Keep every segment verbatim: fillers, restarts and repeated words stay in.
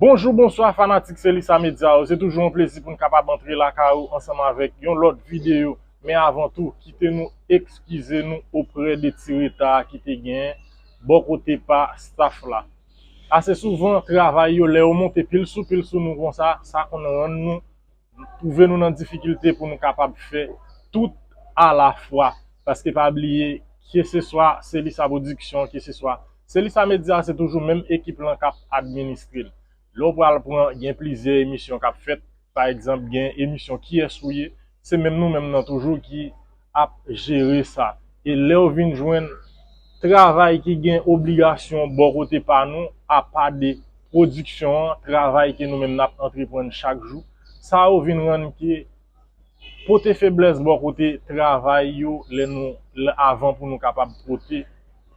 Bonjou, bonswa fanatik Selisa Medya yo. Se toujou yon plezi pou n kapab antre lakay ou ansanm avèk yon lòt videyo. Men avan tou, kite nou ekskize nou oprè de ti reta ki te genyen bò kote pa staff la. Ase souvan, travay yo, lè yo monte pil sou pil sou nou konsa, sa konn rann nou twouve nou nan difikilte pou nou kapab fè tout alafwa. Paske pa bliye, keseswa Selisa Pwodiksyon, keseswa Selisa Medya, se toujou menm ekip lan k ap administre l. Lè w pral pran, gen plizyè emisyon k ap fèt. Pa egzanp, gen emisyon Kiyès ou ye? Se menm nou menm nan toujou ki ap jere sa. E lè w vin jwenn travay ki gen obligasyon bò kote pa nou, apa de pwodiksyon an, travay ke nou menm n ap antreprann chak jou, sa yo vin rann ke pote feblès bò kote travay yo lè nou, lè, avan pou nou kapab pote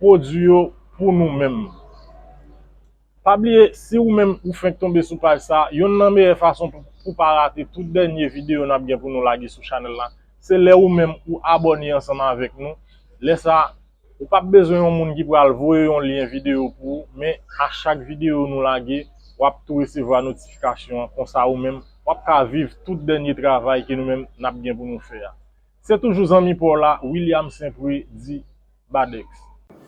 pwodui yo pou nou menm. Pa bliye, si ou menm ou fenk tonbe sou paj sa, yonn nan meyè fason pou, pou pa rate tout dènye videyo n ap gen pou nou lage sou chanèl la, se lè ou menm ou abòne ansanm avèk nou. Lè sa, ou p ap bezwen yon moun ki pral voye yon lyen videyo pou ou, men a chak videyo nou lage, w ap tou resevwa notifikasyon an. Konsa ou menm, w ap ka viv tout dènye travay ke nou menm n ap gen pou nou fè a. Se toujou zanmi pa w la, William Saint-Prix, di Badex.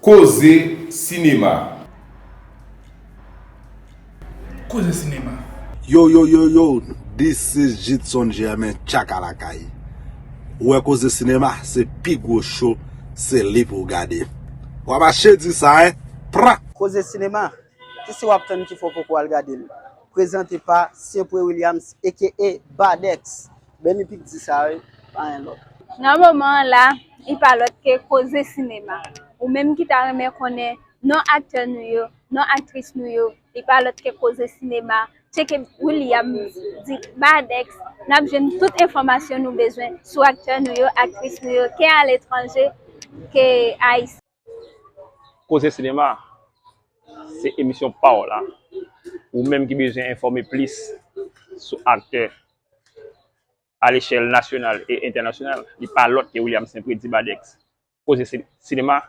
Koze sinema. Koze sinema. Yo, yo, yo, yo, this is Jidson Germain, Tchaka Lakay. Ou wè Koze Sinema, se pi gwo show, se li pou w gade. W ap mache di sa, en? Pran! Koze Sinema, kisa w ap tann ki fè w poko al gade l? Prezante pa Saint-Prix Williams, A K A Badex. Benny Pic di sa, wi, pa anyen lòt. Nan moman an la, li pa lòt ke Koze Sinema. Ou menm ki ta renmen konnen non aktè nou yo, non aktris nou yo, li pa lòt ke Koze Sinema. Tcheke William di Badex, n ap jwenn tout enfòmasyon nou bezwen sou aktè nou yo, aktris nou yo, ke aletranje, ke ayisyen. Koze Sinema, se emisyon pa w la. Ou menm ki bezwen enfòme plis sou aktè a lechèl nasyonal e entènasyonal, li pa lòt ke William Saint-Prix di Badex. Koze si-, sinema,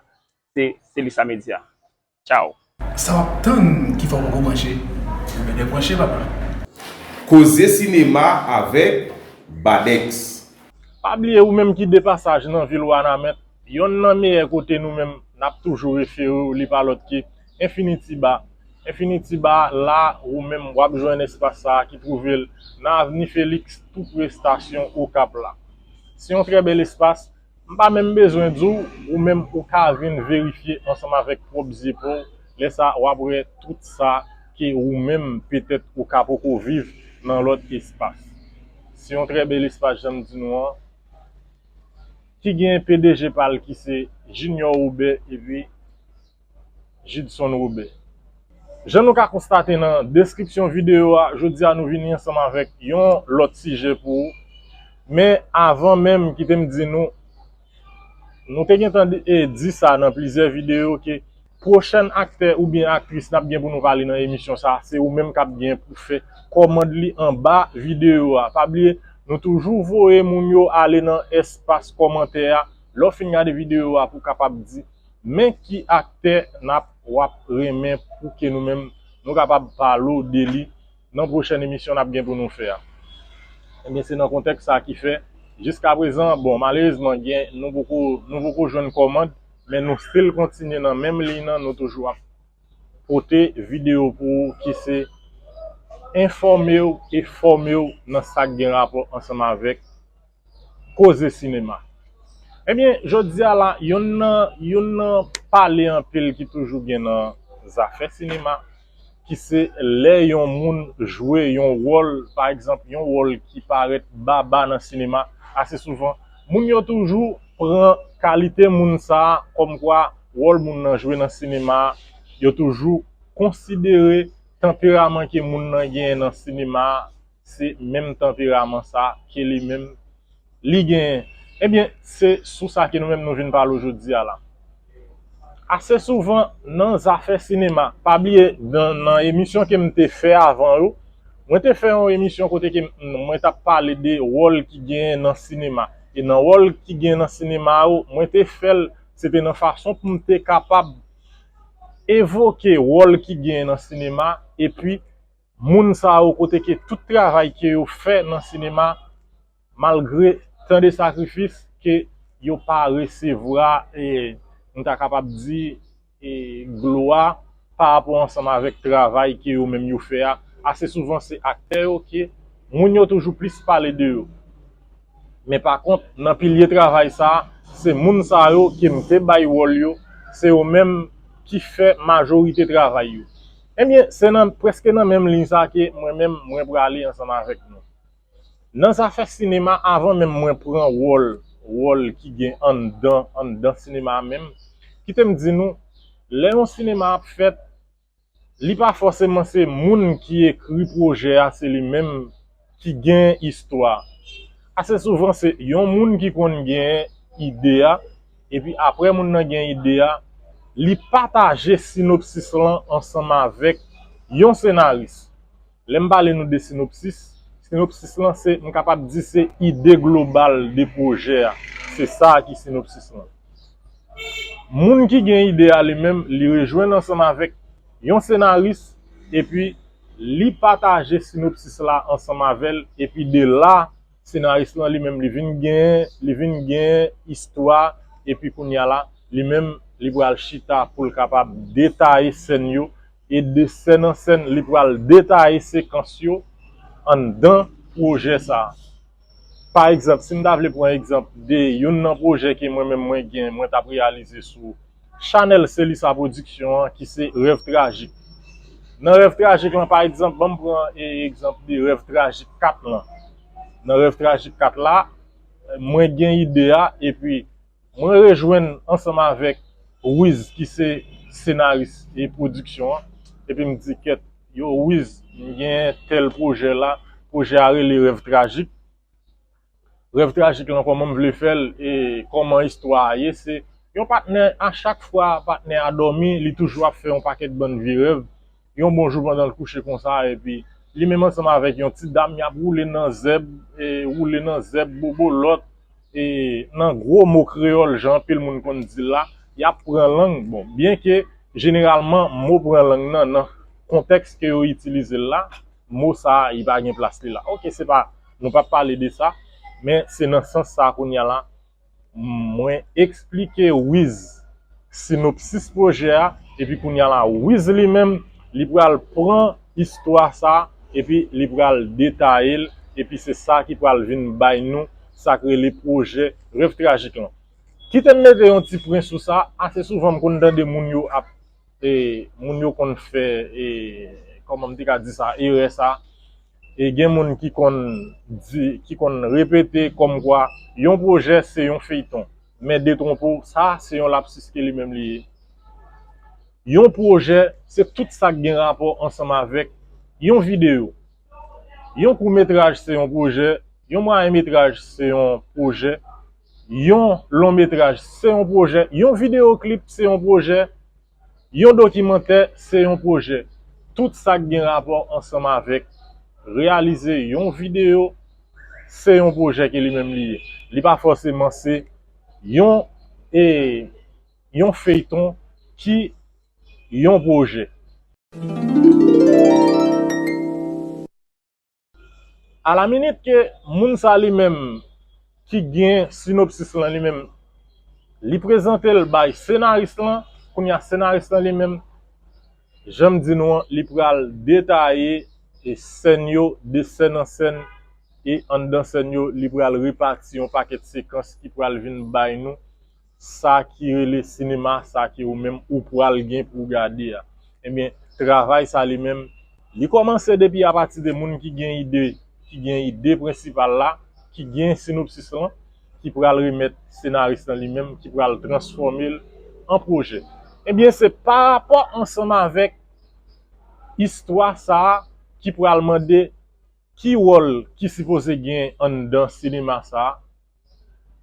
se Selisa Medya. Tchaw. Sa w ap tann ki fè w poko branche? Ebyen debranche, papa. Koze sinema avèk Badex. Pa bliye ou menm ki de pasaj nan vil Wanament, yonn nan meyè kote nou menm n ap toujou refere w, li pa lòt ke Infinity Bar. Infinity Bar la, ou menm w ap jwenn espas sa a ki twouve l nan Avni Felix, tou pre estasyon Okap la. Se yon trè bèl espas. M pa menm bezwen di w, ou menm ou ka vin verifye ansanm avèk pwòp zye pa w. Lè sa, w ap wè tout sa ke ou menm petèt ou ka poko viv nan lòt espas. Se yon trè bèl espas, jan m di nou an, ki gen P D G pa l ki se Junior Robert epi Jidson Robert. Jan nou ka konstate nan deskripsyon videyo a, jodi a nou vini ansanm avèk yon lòt sijè pou ou. Men avan menm, kite m di nou, nou te gentan di, e, di sa nan plizyè videyo ke pwochèn aktè oubyen aktris n ap gen pou nou pale nan emisyon sa, se ou menm k ap gen pou fè kòmand li anba videyo a. Pa bliye, nou toujou voye moun yo ale nan espas kòmantè a. Lè w fin gade videyo a pou w kapab di men ki aktè n ap, w ap renmen pou ke nou menm nou kapab pale w de li nan pwochèn emisyon n ap gen pou nou fè a. Ebyen, se nan kontèks sa ki fè, jiskaprezan, bon, malerezman, gen, nou poko, nou poko jwenn kòmand, men nou still kontinye nan menm liy nan, nou toujou ap pote videyo pou ou ki se enfòme w e fòme w nan sa k gen rapò ansanm avèk koze sinema. Ebyen, jodi a la, yonn nan, yonn nan pale anpil ki toujou gen nan zafè sinema, ki se lè yon moun jwe yon wòl, pa egzanp, yon wòl ki parèt baba nan sinema, ase souvan, moun yo toujou pran kalite moun sa a kòmkwa wòl moun nan jwe nan sinema a, yo toujou konsidere tanperaman ke moun nan genyen nan sinema a, se menm tanperaman sa ke li menm li genyen. Ebyen, se sou sa ke nou menm nou vin pale w jodi a la. Ase souvan, nan zafè sinema, pa bliye, nan, nan emisyon ke m te fè avan yo, mwen te fè yon emisyon kote ke m, mwen t ap pale de wòl ki genyen nan sinema. E nan wòl ki genyen nan sinema yo, mwen te fè l, se te nan fason pou m te kapab evoke wòl ki genyen nan sinema, epi Moun sa yo kote ke tout travay ke yo fè nan sinema, malgre tan de sakrifis, ke yo pa resevwa, e, m ta kapab di, e, glwa pa rapò ansanm avèk travay ke yo menm yo fè a. Ase souvan se aktè yo ke moun yo toujou plis pale de yo. Men pa kont, nan pilye travay sa, se moun sa yo ke m te bay wòl yo, se yo menm ki fè majorite travay yo. Ebyen, se nan, prèske nan menm liy sa ke mwen menm, mwen prale ansanm avèk nou. Nan zafè sinema, avan menm mwen pran wòl, wòl ki gen anndan, anndan sinema a menm, kite m di nou, lè yon sinema ap fèt, li pa fòseman se moun ki ekri pwojè a, se li menm ki gen istwa. Ase souvan, se yon moun ki konn gen ide a, epi apre moun nan gen ide a, li pataje sinopsis lan ansanm avèk yon senaris. Lè m pale nou de sinopsis, sinopsis lan se, m kapab di se ide global de pwojè a. Se sa ki sinopsis lan. Moun ki gen ide a li menm, li rejwenn ansanm avèk yon senaris, epi li pataje sinopsis la ansanm avè l, epi de la, senaris lan li menm li vin gen, li vin gen istwa, epi kounye a la, li menm li pral chita pou l kapab detaye sèn yo, e de sèn an sèn, li pral detaye sekans yo anndan pwojè sa a. Pa egzanp, si m ta vle pran egzanp de youn nan pwojè ke mwen menm mwen gen, mwen t ap reyalize sou chanèl Selisa Pwodiksyon an, ki se Rèv Trajik. Nan Rèv Trajik lan, pa egzanp, ban m pran, e, egzanp de Rèv Trajik kat lan. Nan Rèv Trajik kat la, mwen gen ide a, epi mwen rejwenn ansanm avèk Wiz, ki se senaris e pwodiksyon an, epi m di, "Kèt, yo, Wiz, m gen tèl pwojè la, pwojè a rele Rèv Trajik. Rèv trajik lan, kòman m vle fè l, e kòman istwa a ye, se yon patnè, a chak fwa patnè a dòmi, li toujou ap fè yon pakèt bann vye rèv. Yon bon jou pandan l kouche konsa, epi li menm ansanm avèk yon ti dam, y ap woule nan zèb, e woule nan zèb, bobolòt, e nan gwo mo kreyòl, jan anpil moun konn di l la, y ap pran lang." Bon, byen ke jeneralman mo pran lang nan, nan kontèks ke yo itilize l la, mo sa a, li pa gen plas li la. Oke, se pa, nou p ap pale de sa, men se nan sans sa a kounye a la, mwen eksplike Wiz sinopsis pwojè a, epi kounye a la, Wiz li menm, li pral pran istwa sa a, epi li pral detaye l, epi se sa ki pral vin bay nou sa k rele pwojè Rèv Trajik lan. Kite m mete yon ti pwen sou sa, ase souvan m konn tande moun yo ap, e, moun yo konn fè, e, kòman m te ka di sa, erè sa, e gen moun ki konn di, ki konn repete kòmkwa yon pwojè se yon feyton. Men detwonpe w, sa se yon lapsis ke li menm li ye. Yon pwojè se tout sa k gen rapò ansanm avèk yon videyo. Yon kout metraj se yon pwojè, yon mwayen metraj se yon pwojè, yon lon metraj se yon pwojè, yon videyo klip se yon pwojè, yon dokimantè se yon pwojè. Tout sa k gen rapò ansanm avèk reyalize yon videyo, se yon pwojè ke li menm li ye. Li pa fòseman se yon, e, yon feyton ki yon pwojè. Alaminit ke moun sa li menm ki gen sinopsis lan li menm, li prezante l bay senaris lan, kounye a senaris lan li menm, jan m di nou an, li pral detaye e sèn yo, de sèn an sèn, e anndan sèn yo, li pral repati yon pakèt sekans ki pral vin bay nou sa ki rele sinema, sa ke ou menm ou pral gen pou w gade a. Ebyen, travay sa li menm, li kòmanse depi apati de moun ki gen ide, ki gen ide prensipal la, ki gen sinopsis lan, ki pral remèt senaris lan li menm, ki pral transfòme l an pwojè. Ebyen, se pa rapò ansanm avèk istwa sa a ki pral mande ki wòl ki sipoze gen anndan sinema sa a,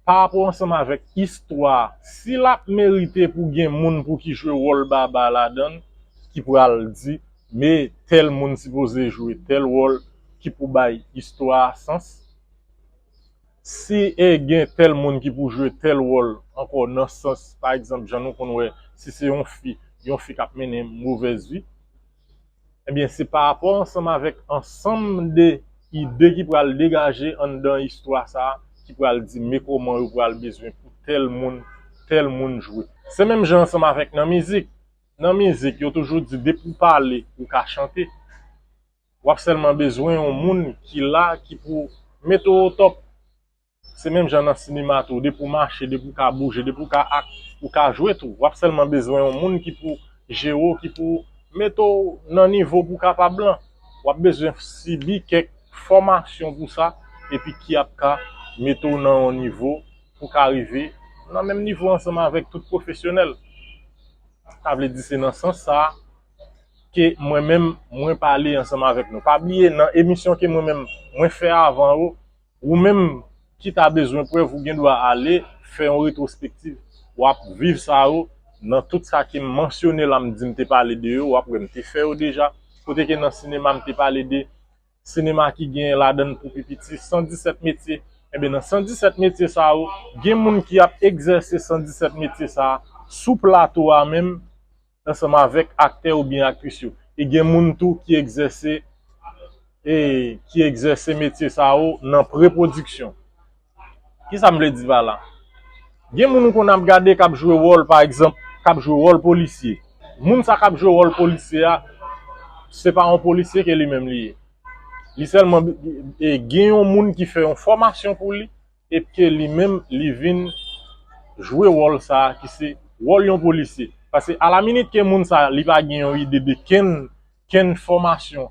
pa rapò ansanm avèk istwa a, si l ap merite pou gen moun pou ki jwe wòl Baba ladan l, ki pral di, men tèl moun sipoze jwe tèl wòl ki pou bay istwa a sans. Si, e, gen tèl moun ki pou jwe tèl wòl ankò nan sans, pa egzanp, jan nou konn wè, si se yon fi, yon fi k ap mennen movèz vi, Ebyen, se pa rapò ansanm avèk ansanm de ide ki pral degaje anndan istwa sa a, ki pral di men kòman yo pral bezwen pou tèl moun, tèl moun jwe. Se menm jan ansanm avèk nan mizik. Nan mizik, yo toujou di depi w pale, ou ka chante. W ap sèlman bezwen yon moun ki la, ki pou mete w o top. Se menm jan nan sinema tou, depi w mache, depi w ka bouje, depi w ka ak, ou ka jwe tou. W ap sèlman bezwen yon moun ki pou jere w, ki pou mete w nan nivo pou w kapab lan. W ap bezwen sibi kèk fòmasyon pou sa, epi ki ap ka mete w nan yon nivo pou w ka rive nan menm nivo ansanm avèk tout pwofesyonèl. Sa vle di se nan sans sa a ke mwen menm, mwen pale ansanm avèk nou. Pa bliye, nan emisyon ke mwen menm, mwen fè avan yo, ou menm ki ta bezwen prèv, ou gen dwa ale fè yon retwospektiv. W ap viv sa yo nan tout sa ke m mansyone la, m di m te pale de yo, w ap wè m te fè yo deja. Kote ke nan sinema, m te pale de sinema ki gen ladan l pou pi piti san disèt metye. Ebyen, nan san disèt metye sa yo, gen moun ki ap egzèse san disèt metye sa a sou plato a menm, ansanm avèk aktè oubyen aktris yo. E gen moun tou ki egzèse, e, ki egzèse metye sa yo nan prepwodiksyon. Kisa m vle di pa la? Gen moun ou konn ap gade k ap jwe wòl, pa egzanp, k ap jwe wòl polisye. Moun sa k ap jwe wòl polisye a, se pa yon polisye ke li menm li ye. Li sèlman, e, gen yon moun ki fè yon fòmasyon pou li, epi ke li menm, li vin jwe wòl sa a ki se wòl yon polisye. Paske alaminit ke moun sa a, li pa gen yon ide de kenn, kenn fòmasyon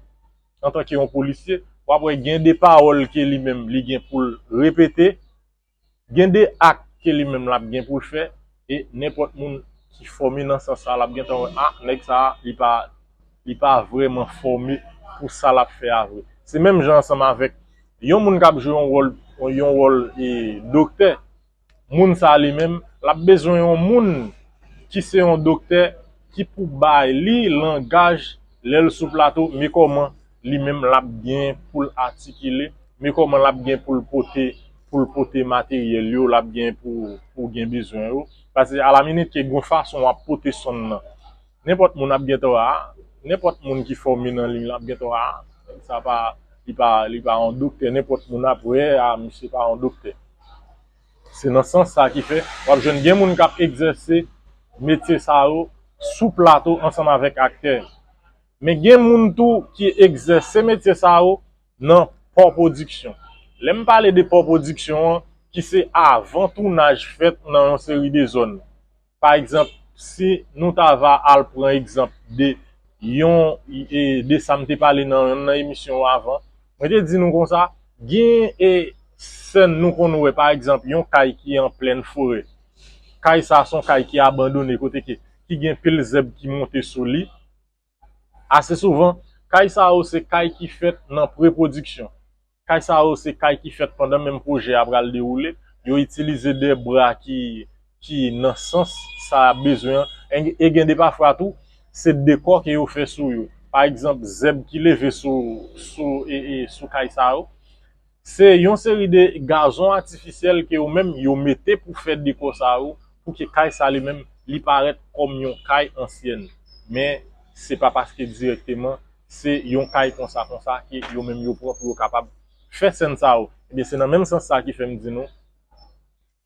antanke yon polisye, w ap wè gen de pawòl ke li menm, li gen pou l repete, gen de ak ke li menm l ap gen pou l fè, e nenpòt moun ki fòme nan sans sa a, l ap gentan wè, a, nèg sa a, li pa, li pa vrèman fòme pou sa l ap fè a vre. Se menm jan ansanm avèk yon moun k ap jwe yon wòl, yon wòl, e, doktè. Moun sa a li menm, l ap bezwen yon moun ki se yon doktè ki pou bay li langaj lè l sou plato, men kòman li menm l ap gen pou l atikile, men kòman l ap gen pou l pote, pou l pote materyèl yo, l ap gen pou, pou gen bezwen yo. Paske alaminit ke gen yon fason w ap pote sonn nan. Nenpòt moun ap gentan wè a, nenpòt moun ki fòme nan liy la ap gentan wè a, sa pa, li pa, li pa yon doktè, nenpòt moun ap wè, a, misye pa yon doktè. Se nan sans sa ki fè, w ap jwenn gen moun k ap egzèse metye sa yo sou plato ansanm avèk aktè. Men gen moun tou ki egzèse metye sa yo nan pò pwodiksyon. Lè m pale de pò pwodiksyon an, ki se avan tounaj fèt nan yon seri de zòn. Pa egzanp, si nou ta va al pran egzanp de yon, e, de sa m te pale nan yonn nan emisyon yo avan, mwen te di nou konsa, gen, e, sèn nou konn wè, pa egzanp, yon kay ki an plèn forè. Kay sa a se yon kay ki abandone, kote ke, ki gen pil zèb ki monte sou li. Ase souvan, kay sa yo se kay ki fèt nan prepwodiksyon. Kay sa yo se kay ki fèt pandan menm pwojè a pral dewoule. Yo itilize de bra ki, ki nan sans sa a bezwen an. E, e gen de pafwa tou, se dekò ke yo fè sou yo. Pa egzanp, zèb ki leve sou, sou, e, e, sou kay sa yo. Se yon seri de gazon atifisyèl ke yo menm yo mete pou fè dekò sa yo, pou ke kay sa li menm, li parèt kòm yon kay ansyèn. Men, se pa paske dirèkteman, se yon kay konsa, konsa, ke yo menm yo pran pou yo kapab fè sèn sa yo. Ebyen, se nan menm sans sa ki fè m di nou,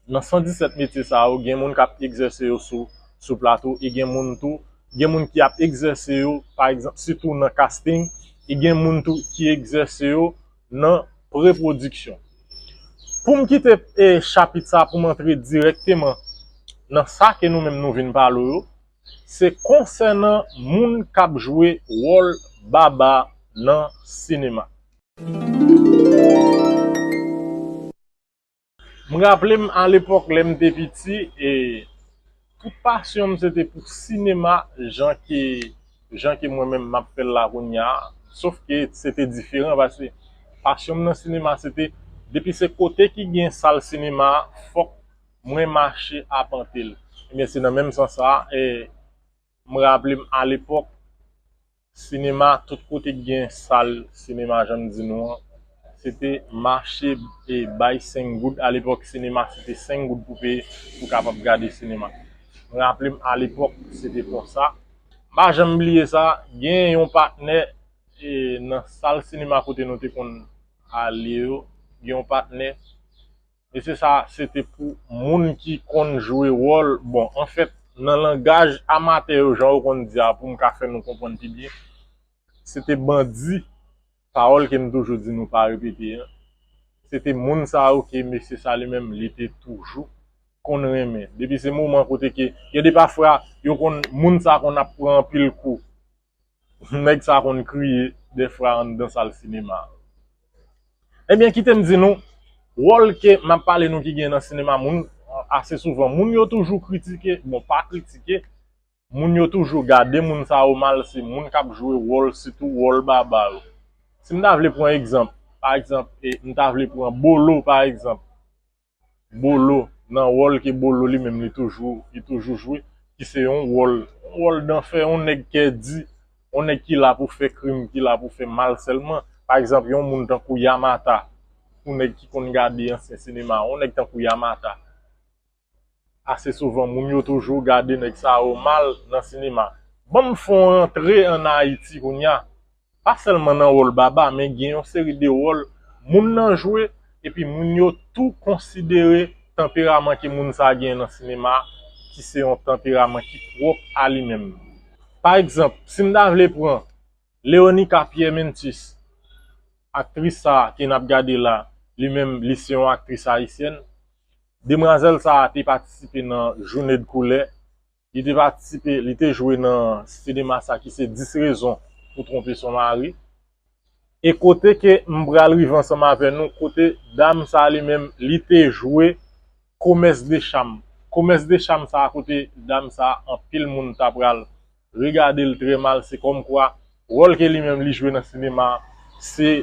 nan san disèt metye sa yo, gen moun k ap egzèse yo sou, sou plato, e gen moun tou, gen moun ki ap egzèse yo, pa egzanp, sitou nan casting, e gen moun tou ki egzèse yo nan prepwodiksyon. Pou m kite, e, chapit sa, pou m antre dirèkteman nan sa ke nou menm nou vin pale yo, se konsènan moun k ap jwe wòl baba nan sinema. M raple m alepòk lè m te piti, e tout pasyon m se te pou sinema, jan ke, jan ke mwen menm m ap fè l la kounye a. Sof ke se te diferan, paske pasyon m nan sinema se te, depi se kote ki gen sal sinema a, fòk mwen mache apante l. Ebyen, se nan menm sans sa a, e m raple m alepòk, sinema, tout kote k gen sal sinema, jan m di nou an, se te mache, e bay senk goud. Alepòk, sinema, se te senk goud pou peye, pou kapab gade sinema. M raple m, alepòk, se te konsa. M pa janm bliye sa, gen yon patnè, e nan sal sinema kote nou te konn ale yo, gen yon patnè. Mesye sa, se te pou moun ki konn jwe wòl. Bon, anfèt, nan langaj amatè yo, jan yo konn di a, pou m ka fè nou konprann pi byen, se te bandi, pawòl ke m toujou di nou pa repete an. Se te moun sa yo ke mesye sa li menm, li te toujou konn renmen. Depi se moman kote ke, gen de pafwa, yo konn, moun sa konn ap pran anpil kou. Nèg sa konn kriye dèfwa anndan sal sinema. Ebyen, kite m di nou, wòl ke m ap pale nou ki gen nan sinema moun, ase souvan, moun yo toujou kritike, bon, pa kritike, moun yo toujou gade moun sa yo mal, se moun k ap jwe wòl, sitou wòl baba yo. Si m ta vle pran egzanp, pa egzanp, e, m ta vle pran Bolo, pa egzanp. Bolo, nan wòl ke Bolo li menm li toujou, li toujou jwe, ki se yon wòl, yon wòl danfè, yon nèg kè di, yon nèg ki la pou fè krim, ki la pou fè mal sèlman. Pa egzanp, yon moun tankou Yamata, pou nèg ki konn gade ansyen sinema, yon nèg tankou Yamata. Ase souvan, moun yo toujou gade nèg sa yo mal nan sinema. Ban m fè yon rantre ann Ayiti kounye a. Pa sèlman nan wòl baba, men gen yon seri de wòl moun nan jwe, epi moun yo tou konsidere tanperaman ke moun sa a genyen nan sinema, ki se yon tanperaman ki pwòp a li menm. Pa egzanp, si m ta vle pran Leonica Pierre Mentis, aktris sa a ke n ap gade la, li menm, li se yon aktris ayisyèn. Demwazèl sa a te patisipe nan Journée de couleur. Li te patisipe, li te jwe nan sinema sa ki se dix raisons pour tromper son mari. E kote ke m pral rive ansanm avè nou, kote dam sa li menm, li te jwe Commerce de Charme. Commerce de Charme sa, kote dam sa, anpil moun ta pral regade l trè mal, se kòmkwa wòl ke li menm li jwe nan sinema, se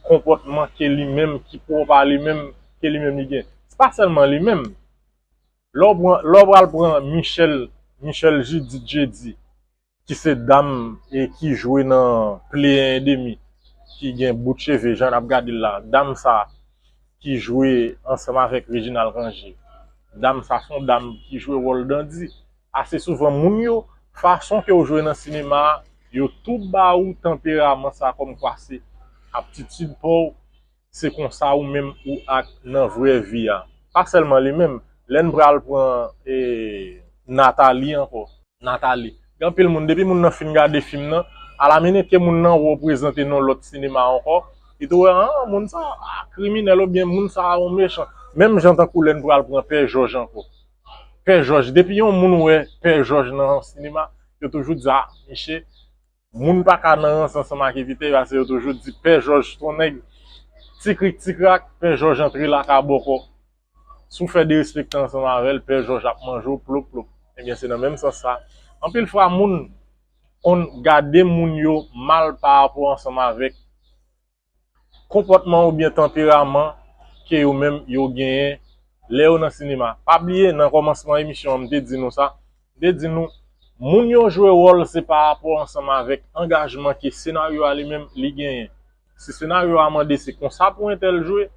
konpòtman ke li menm, ki pwòp a li menm, ke li menm li gen. Se pa sèlman li menm. Lè w pran, lè w pral pran Michel, Michel Judith Jeudi, ki se dam e ki jwe nan Player Enemy, ki gen bout cheve, jan n ap gade l la, dam sa ki jwe ansanm avèk Reginald Cangé. Dam sa se yon dam ki jwe wòl dandi. Ase souvan moun yo, fason ke w jwe nan sinema a, yo tou ba ou tanperaman sa kòmkwa se aptitid pa w, se konsa ou menm ou ak nan vrè vi a. Pa sèlman li menm, lè n pral pran e, Nathalie ankò. Nathalie. Gen anpil moun, depi moun nan fin gade fim nan, alaminit ke moun nan wè w prezante nan lòt sinema ankò, li tou wè, ah, moun sa a kriminèl oubyen moun sa a yon mechan. Menm jan tankou lè n pral pran Pè Jòj ankò. Pè Jòj, depi yon moun wè Pè Jòj nan yon sinema, yo toujou di, ah, misye, moun pa ka nan rans ansanm ak evitè, paske yo toujou di Pè Jòj se yon nèg ti krik ti krak, Pè Jòj antre laka bòkò. Si w fè derespekte ansanm avè l, Pè Jòj ap manje w plop plop. Ebyen, se nan menm sans sa. Anpil fwa, moun konn gade moun yo mal pa rapò ansanm avèk konpòtman oubyen tanperaman ke yo menm yo genyen lè yo nan sinema. Pa bliye, nan kòmansman emisyon an, m te di nou sa. M te di nou, moun yo jwe wòl se pa rapò ansanm avèk angajman ke senaryo a li menm li genyen. Si senaryo a mande se konsa pou entèl jwe,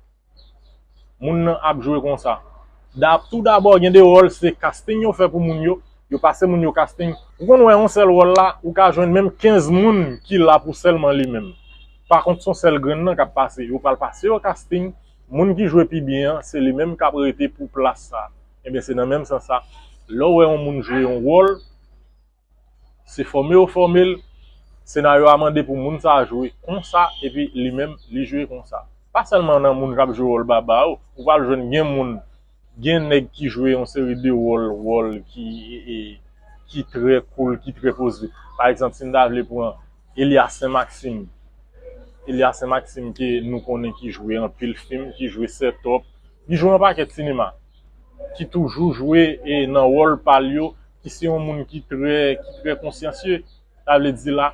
moun nan ap jwe konsa. Da, tou dabò, gen de wòl se casting yo fè pou moun yo, yo pase moun yo casting. Ou konn wè yon sèl wòl la, ou ka jwenn menm kenz moun ki la pou sèlman li menm. Pa kont, se yon sèl grenn nan k ap pase. Yo pral pase yo casting, moun ki jwe pi byen an, se li menm k ap rete pou plas sa. Ebyen, se nan menm sans sa. Lè w wè yon moun jwe yon wòl, se fòme yo fòme l, senaryo a mande pou moun sa a jwe konsa, epi li menm, li jwe konsa. Pa sèlman nan moun k ap jwe wòl baba yo, ou pral jwenn gen moun, gen nèg ki jwe yon seri de wòl, wòl ki, e, e, ki trè cool, ki trè poze. Pa egzanp, si n ta vle pran Elias Saint-Maxime, Elias Saint-Maxime ke nou konnen ki jwe anpil fim, ki jwe Sètòp, li jwe yon pakèt sinema, ki toujou jwe e nan wòl pa l yo, ki se yon moun ki trè, ki trè konsyansye. Sa vle di la,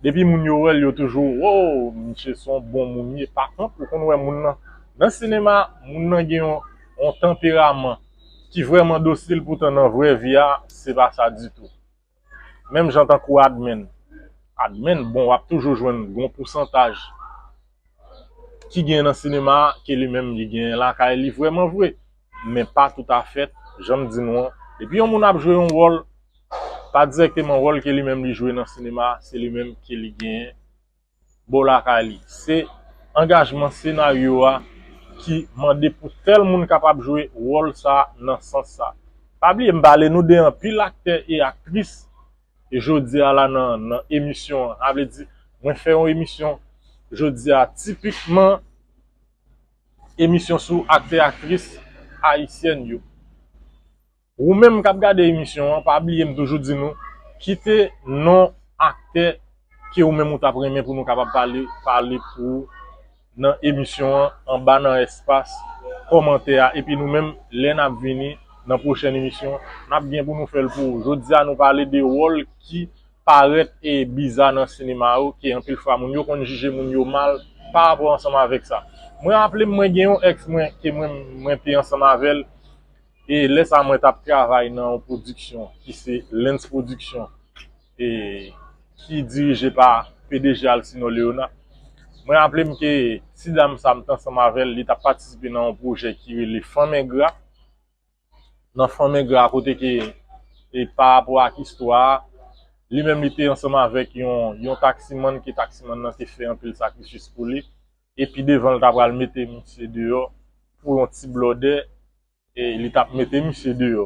depi moun yo wè l, yo toujou, wow, misye se yon bon moun ye. Pa kont, ou konn wè moun nan, nan sinema, moun nan gen yon, yon tanperaman ki vrèman dosil, poutan nan vrè vi a, se pa sa ditou. Menm jan tankou Admen. Admen, bon, w ap toujou jwenn yon pousantaj ki gen nan sinema a, ke li menm li gen lakay li vrèman vre. Men pa toutafèt, jan m di nou an. Depi yon moun ap jwe yon wòl, pa dirèkteman wòl ke li menm li jwe nan sinema a, se li menm ke li genyen bò lakay li. Se angajman senaryo a ki mande pou tèl moun kapab jwe wòl sa nan sans sa. Pa bliye m pale nou de anpil aktè e aktris e jodi a la nan, nan emisyon an. Sa vle di, mwen fè yon emisyon jodi a tipikman emisyon sou aktè aktris ayisyèn yo. Ou menm k ap gade emisyon an, pa bliye m toujou di nou, kite non aktè ke ou menm ou t ap renmen pou nou kapab pale, pale pou ou nan emisyon an, anba nan espas kòmantè a. Epi nou menm, lè n ap vini nan pwochèn emisyon, n ap gen pou nou fè l pou ou. Jodi a, nou pale de wòl ki parèt e biza nan sinema yo, ke anpil fwa moun yo konn jije moun yo mal pa rapò ansanm avèk sa. Mwen raple m, mwen gen yon èks mwen ke mwen, mwen te ansanm avè l, e lè sa mwen t ap travay nan yon pwodiksyon ki se Lens Production, e ki dirije pa P D G Alcino Léonard. Mwen raple m ke ti dam sa m t ansanm avè l, li t ap patisipe nan yon pwojè ki rele Fanm Engra. Nan Fanm Engra, kote ke, e pa rapò ak istwa a, li menm li te ansanm avèk yon, yon taksimann, ke taksimann nan te fè anpil sakrifis pou li. Epi devan l ta pral mete misye deyò pou yon ti blòdè, e li t ap mete misye deyò.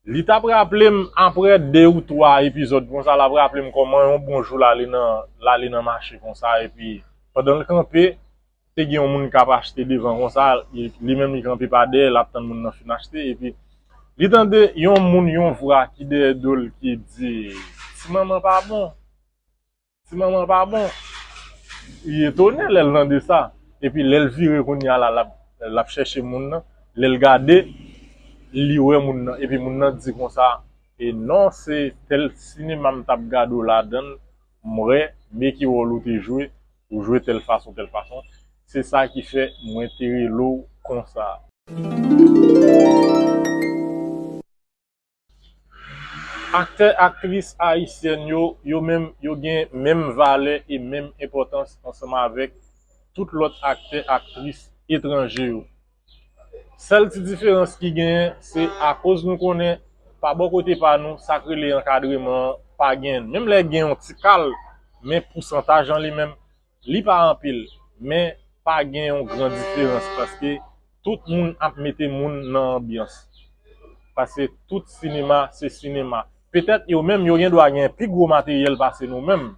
Li t ap raple m, apre de ou twa epizòd konsa, l ap raple m kòman yon bon jou l ale nan, l ale nan mache konsa, epi pandan l kanpe, te gen yon moun k ap achte devan konsa, li, li menm li kanpe pa dèyè, l ap tann moun nan fin achte, epi li tande yon moun, yon vwa ki dèyè do l ki di, "Ti manman pa bon." Ti manman pa bon. Li etone lè l tande sa. Epi lè l vire kounye a la, l ap, l ap chèche moun nan. Lè l gade, li wè moun nan. Epi moun nan di konsa, "E non, se tèl sinema m t ap gade w ladan l, m wè, men ki wòl ou te jwe, ou jwe tèl fason, tèl fason. Se sa ki fè mwen te rele w konsa." Aktè, aktris ayisyèn yo, yo menm, yo gen menm valè e menm enpòtans ansanm avèk tout lòt aktè, aktris etranje yo. Sèl ti diferans ki genyen, se akoz nou konnen pa bò kote pa nou, sa k rele ankadreman an pa genyen. Menm lè gen yon ti kal, men pousantaj an li menm, li pa anpil, men pa gen yon gran diferans paske tout moun ap mete moun nan anbyans. Paske tout sinema se sinema. Petèt yo menm yo gen dwa gen pi gwo materyèl pase nou menm,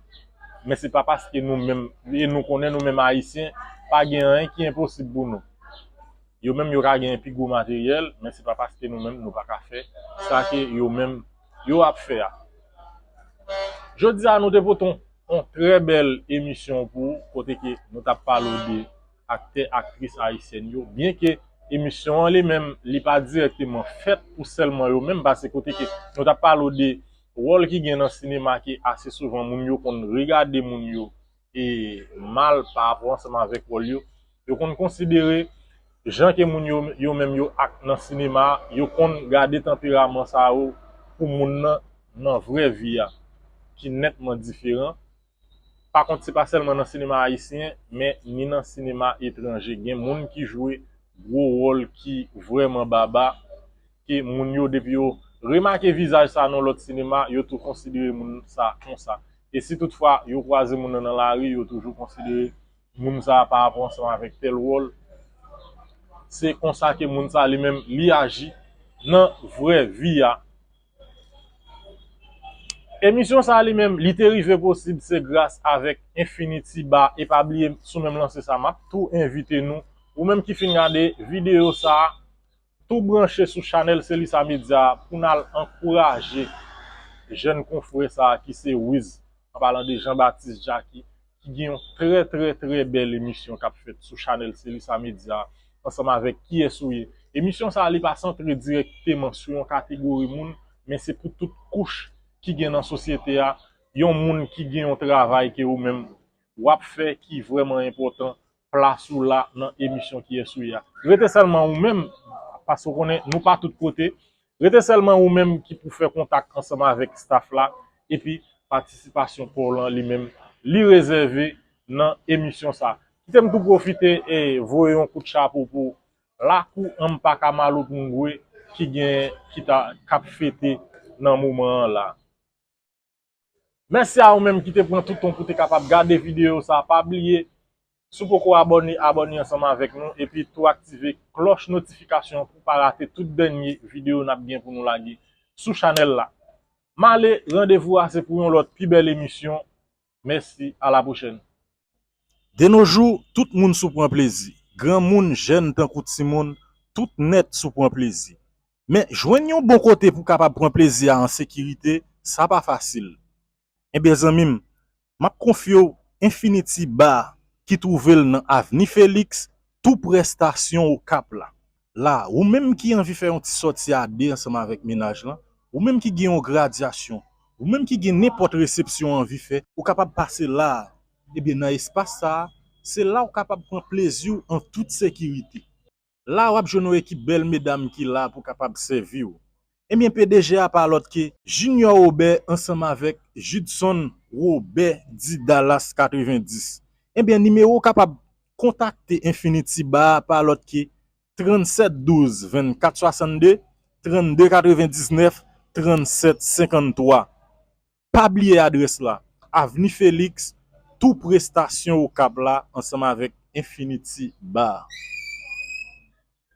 men se pa paske nou menm, e nou konnen nou menm Ayisyen, pa gen anyen ki enposib pou nou. Yo menm yo ka gen pi gwo materyèl, men se pa paske nou menm nou pa ka fè sa ke yo menm yo ap fè a. Jodi a nou te pote yon, yon trè bèl emisyon pou ou, kote ke nou t ap pale w de aktè, aktris ayisyèn yo. Byenke emisyon an li menm, li pa dirèkteman fèt pou sèlman yo menm, paske kote ke nou t ap pale w de wòl ki gen nan sinema ke ase souvan moun yo konn regade moun yo e mal pa rapò ansanm avèk wòl yo. Yo konn konsidere jan ke moun yo, yo menm yo ak nan sinema, yo konn gade tanperaman sa yo pou moun nan nan vrè vi a, ki nètman diferan. Pa kont, se pa sèlman nan sinema ayisyen, men ni nan sinema etranje. Gen moun ki jwe gwo wòl ki vrèman baba, ke moun yo, depi yo remake vizaj sa nan lòt sinema, yo tou konsidere moun sa konsa. E si toutfwa yo kwaze moun nan nan lari, yo toujou konsidere moun sa pa rapò ansanm avèk tèl wòl. Se konsa ke moun sa li menm li aji nan vrè vi a. Emisyon sa li menm, li te rive posib, se gras avèk Infinity Bar. E pa bliye, sou menm lanse sa, m ap tou envite nou, ou menm ki fin gade videyo sa, tou branche sou chanèl Selisa Media pou n al ankouraje jèn konfrè sa ki se Wiz, an palan de Jean Baptiste Jacky, ki gen yon trè, trè, trè bèl emisyon k ap fèt sou chanèl Selisa Media ansanm avèk Kiyès ou ye. Emisyon sa a, li pa santre dirèkteman sou yon kategori moun, men se pou tout kouch ki gen nan sosyete a. Yon moun ki gen yon travay ke ou menm w ap fè ki vrèman enpòtan, plas ou la nan emisyon Kiyès ou ye a. Rete sèlman ou menm, paske w konnen nou pa tout kote. Rete sèlman ou menm ki pou fè kontak ansanm avèk staff la, epi patisipasyon pa w lan li menm, li rezève nan emisyon sa. Kite m tou pwofite e voye yon kout chapo pou lakou Ampa Camalo Pungwe ki gen, ki ta, k ap fete nan moman an la. Mèsi a ou menm ki te pran tout tan pou te kapab gade videyo sa. Pa bliye, si w poko abòne, abòne ansanm avèk nou epi tou aktive klòch notifikasyon pou pa rate tout dènye videyo n ap gen pou nou lage sou chanèl la. M ale, randevou a se pou yon lòt pi bèl emisyon. Mèsi, a la pwochèn. De nos jours, tout moun sou pran plezi. Granmoun, jèn tankou timoun, tout nèt sou pran plezi. Men, jwenn yon bon kote pou kapab pran plezi a an sekirite, sa pa fasil. Ebyen, zanmi m, m ap konfye w Infinity Bar ki twouve l nan Avni Felix, tou prè estasyon Okap la. La, ou menm ki anvi fè yon ti sòti a de ansanm avèk mennaj lan, ou menm ki gen yon gradyasyon, ou menm ki gen nenpòt resepsyon w anvi fè, ou kapab pase la a. Ebyen, nan espas sa a, se la w kapab pran plezi w an tout sekirite. La, w ap jwenn yon ekip bèl medam ki la pou kapab sèvi w. Ebyen, P D G a pa lòt ke Junior Robert ansanm avèk Judson Robert di Dallas katrevenndis. Ebyen, nimewo w kapab kontakte Infinity Bar a pa lòt ke trannsèt douz vennkat swasannde, trannde katrevendiznèf, trannsèt senkanntwa. Pa bliye adrès la, Avni Felix, tou prè estasyon Okap la, ansanm avèk Infinity Bar.